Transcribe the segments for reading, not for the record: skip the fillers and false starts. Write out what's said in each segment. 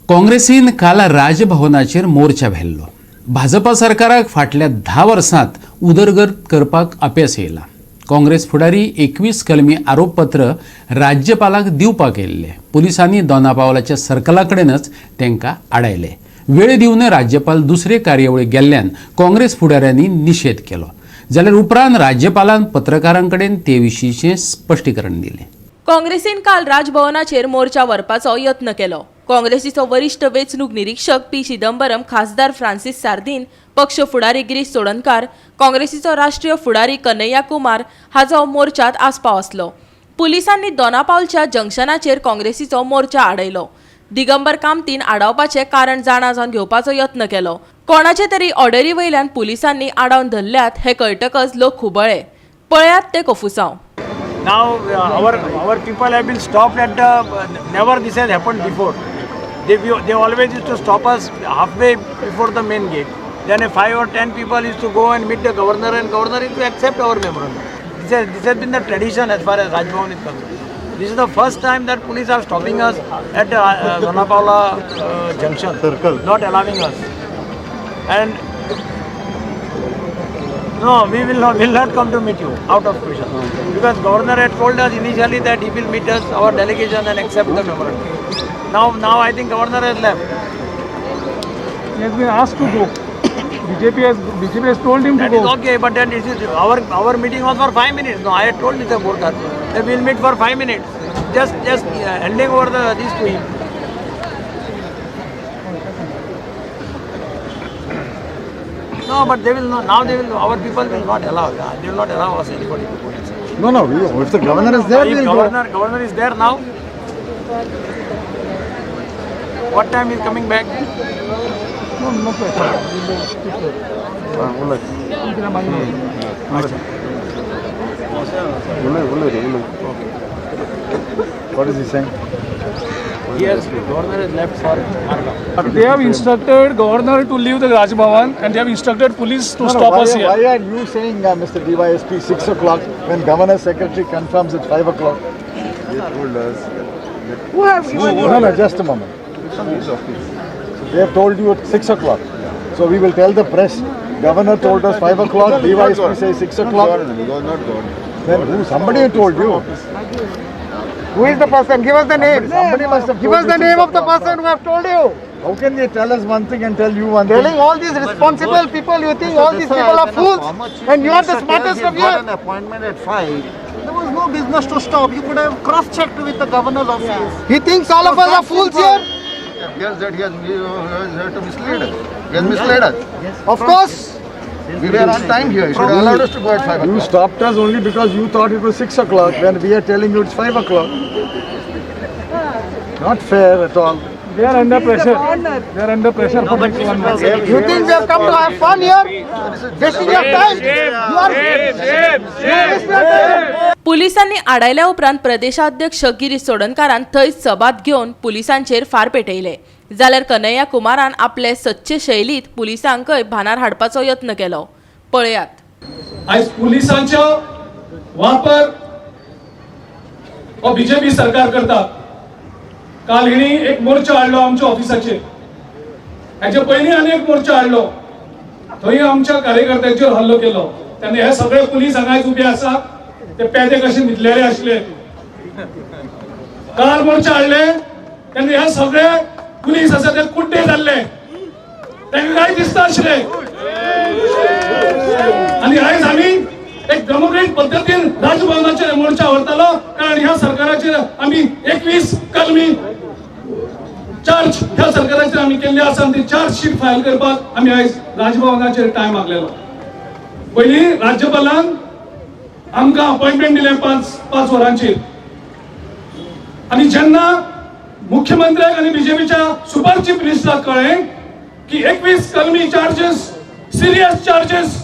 काँग्रेसीन काल राजभवनाचेर मोर्चा व्हेल्लो. भाजपा सरकाराक फाटल्या 10 वर्सांत उदरगत करपाक अपेस येयला. काँग्रेस फुडारी 21 कलमी आरोपपत्र राज्यपालाक दिवपाक येयल्ले. पुलिसांनी दोनापावलाच्या सर्कला कडेनच तांकां आडायले. वेळ दिवन राज्यपाल दुसरे कार्यावळीक गेल्ल्यान काँग्रेस फुडाऱ्यांनी निशेध केलो. जाल्यार उपरांत राज्यपालान पत्रकारां कडेन ते विशींचें स्पश्टीकरण दिलें. काँग्रेसीन काल राजभवनाचेर मोर्चा व्हरपाचो यत्न केलो. काँग्रेसीचो वरिश्ठ वेंचणूक निरीक्षक पी चिदंबरम, खासदार फ्रांसीस सार्दीन, पक्ष फुडारी गिरीश चोडणकार, काँग्रेसीचो राष्ट्रीय फुडारी कन्हैया कुमार हाचो मोर्चात आस्पाव आसलो. पुलिसांनी दोनापावलच्या जंक्शनाचेर काँग्रेसीचो मोर्चा आडयलो. दिगंबर कामतीन आडावपाचें कारण जाणा जावन घेवपाचो यत्न केलो. कोणाचे तरी ऑर्डरी वयल्यान पुलिसांनी आडावन धरल्यात हें कळटकच लोक खुबळ्ळे. पळयात ते कोफुसांव. Now our people have been stopped at the never this has happened before. They always used to stop us halfway before the main gate. Then a 5 or 10 people used to go and meet the governor, and governor used to accept our memorandum. This has been the tradition as far as Raj Bhavan is concerned. This is the first time that police are stopping us at the Dona Paula junction, Circle. Not allowing us. And no, we will not come to meet you, out of question. Because governor had told us initially that he will meet us, our delegation, and accept the memorandum. Now I think governor has left. He has been asked to go. BJP has told him to That is go. Okay, but then this is our meeting was for 5 minutes. No, I had told Mr. Borkar that we will meet for 5 minutes. Just handing over the this to him. No, but they will not. Now they will. Our people will not allow. They will not allow us anybody to go inside. No, if the governor is there, If we'll go. governor is there now. What time is coming back? No, no pressure. उलय, उलय रे, उलय. What is he saying? He has governor has left for Margao. They have instructed governor to leave the Raj Bhavan and they have instructed police to No, no, stop why, us here. Why are you saying, Mr. DYSP, 6 o'clock when governor secretary confirms at 5 o'clock? They told us Who have given you? No, just a moment. His office. They have told you at 6 o'clock. So we will tell the press, governor told us 5 o'clock, DYSP says 6 o'clock. Governor, not governor. Then who? Somebody told you. Who is the person? Give us the name. Somebody must have Give told us the you name 6 of the o'clock. Person who have told you. How can they tell us one thing and tell you one Telling thing? All these responsible people, you think all these people are fools and you are the smartest of Got an you? Appointment at 5. There was no business to stop. You could have cross-checked with the governor's office. He thinks all of us are fools here? It appears that he has had to mislead us. He has misled us. Of course. We were on time here. He should have allowed us to go at 5 You o'clock. Stopped us only because you thought it was 6 o'clock when we are telling you it's 5 o'clock. Not fair at all. They are under pressure. They are under pressure for next 1 month. You think we have come to have fun here? Wasting your time? You are you waste your time. पुलिसांनी आडायल्या उपरांत प्रदेशाध्यक्ष गिरीश चोडणकारान थंयच सभात घेवन पुलिसांचेर फार पेटयले. जाल्यार कन्हैया कुमारान आपले सदचे शैलीत पुलिसांकय भानार हाडपाचो यत्न केलो. पळयात. आयज पुलिसांचो वापर हो बीजेपी सरकार करता. काल हिणी एक मोर्चा हाडलो आमच्या ऑफिसाचेर. हेचे पयलीं आनी एक मोर्चा हाडलो, थंय आमच्या कार्यकर्त्यांचेर हल्लो केलो. तेन्ना हे सगळे पुलीस हांगा आयज उबे आसा ते पेदे कशे न्हिदलेले आसले. काल मोर्चा हाडले तेन्ना हे सगळे पुलीस आसा ते कुड्डे जाल्ले, तांकां कांय दिसता आशिल्लें. आणि आयज आमी एक डेमोक्रेट पद्दतीन राजभवनाचेर मोर्चा व्हरतालो, कारण ह्या सरकाराचेर आमी 21 कलमी चार्ज ह्या सरकाराचेर आमी केल्ली आसा आनी ती चार्ज शीट फायल करपाक आमी आयज राजभवनाचेर टायम मागलेलो. पयलीं राज्यपालान आमकां अपॉयंटमेंट दिलें 5 5 वरांचेर आनी जेन्ना मुख्यमंत्र्याक आनी बीजेपीच्या सुपर चीफ मिनिस्टराक कळ्ळें की 21 कलमी चार्जेस, सिरियस चार्जेस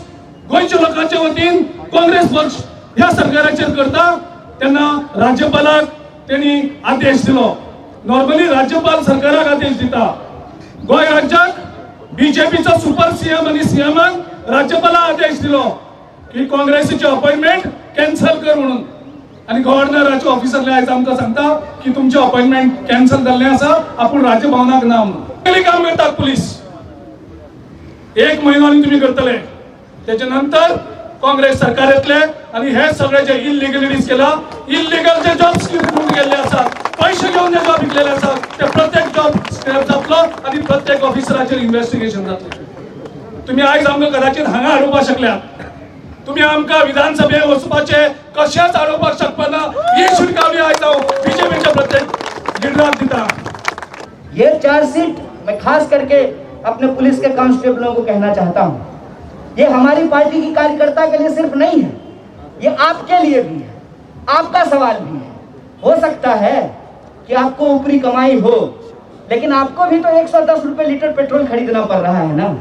गोंयच्या लोकांच्या वतीन काँग्रेस पक्ष ह्या सरकाराचेर करता, तेन्ना राज्यपालाक तेणी आदेश दिलो. नॉर्मली राज्यपाल सरकाराक आदेश दिता. गोंय राज्याक बीजेपीचो सुपर सीएम आनी सीएमान राज्यपालाक आदेश दिलो की काँग्रेसीचे अपॉइंटमेंट कॅन्सल कर म्हणून. आनी गव्हर्नराचे ऑफिसांतले आयज आमकां सांगता की तुमचें अपॉयंटमेंट कॅन्सल जाल्लें आसा, आपूण राजभवनाक ना म्हणून. पयलीं काम करतात पुलीस, एक म्हयनो आनी तुमी करतले, तेच्या नंतर काँग्रेस सरकार येतले आनी हे सगळे जे इलिगलिटीज केला, इलिगल जे जॉब्स गेल्ले आसात, पैसे घेवन जे जॉब विकलेले आसात, ते प्रत्येक जॉब स्क्रॅप जातलो आनी प्रत्येक ऑफिसराचेर इन्व्हेस्टिगेशन जातलें. तुम्ही आयज आमकां कदाचित हांगा हाडोवपाक शकल्यात, तुम्ही आमकां विधानसभेक वचपाचे कशेंच हाडोवपाक शकपाना. ही शिटकावणी आयज हांव बीजेपीच्या प्रत्येक लिडराक दिता. ये चार्जशीट मैं खास करके अपने पुलिस के कांस्टेबलों को कहना चाहता हूं, ये हमारी पार्टी की कार्यकर्ता के लिए सिर्फ नहीं है, ये आपके लिए भी है, आपका सवाल भी है। हो सकता है कि आपको ऊपरी कमाई हो, लेकिन आपको भी तो 110 रुपए लीटर पेट्रोल खरीदना पड़ रहा है ना?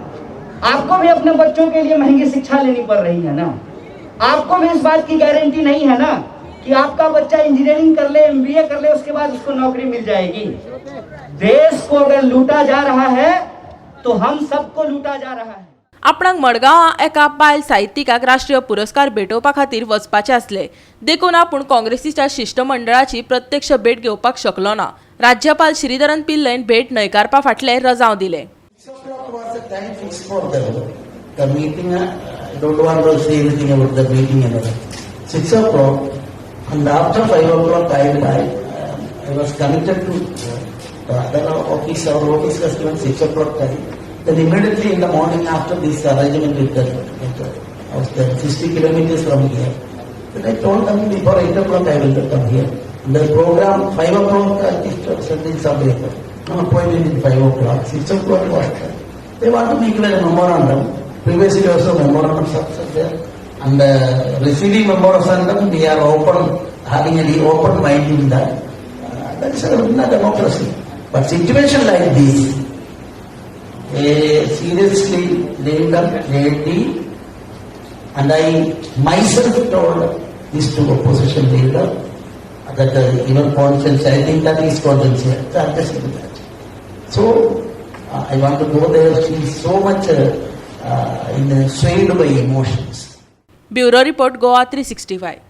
आपको भी अपने बच्चों के लिए महंगी शिक्षा लेनी पड़ रही है ना? आपको भी इस बात की गारंटी नहीं है ना कि आपका बच्चा इंजीनियरिंग कर ले, एमबीए कर ले, उसके बाद उसको नौकरी मिल जाएगी? देश को अगर लूटा जा रहा है तो हम सबको लूटा जा रहा है। आपणाक मडगांवां एका बायल साहित्यिकाक राष्ट्रीय पुरस्कार भेटोवपा खातीर वचपाचें आसलें, देखून आपूण काँग्रेसीच्या शिश्टमंडळाची प्रत्यक्ष भेट घेवपाक शकलो ना. राज्यपाल श्रीधरन पिल्लयन भेट न्हयकारपा फाटलें रजांव दिलें. 6 o'clock was the time fixed for them. The meeting, I don't want to say anything about the meeting and all. 6 o'clock, and after 5 o'clock, I was connected to the other office. Our office was given 6 o'clock time. Then immediately in the morning after this arrangement with the, I was there 60 kilometers from here. Then I told them before 8 o'clock I will come here. And the program 5 o'clock I just sent in some paper. No appointment in 5 o'clock. 6 o'clock was there. They want to make a memorandum. Previously also memorandum are there. And receiving memorandum, we are open, having an open mind in that. That is a democracy. But situation like this, a seriously leader, lady, and I myself told this to opposition leader that even conscience, I think that is conscience here. So I'm just saying that. So I want to go there. She is so much in swayed by emotions. Bureau report, Goa 365.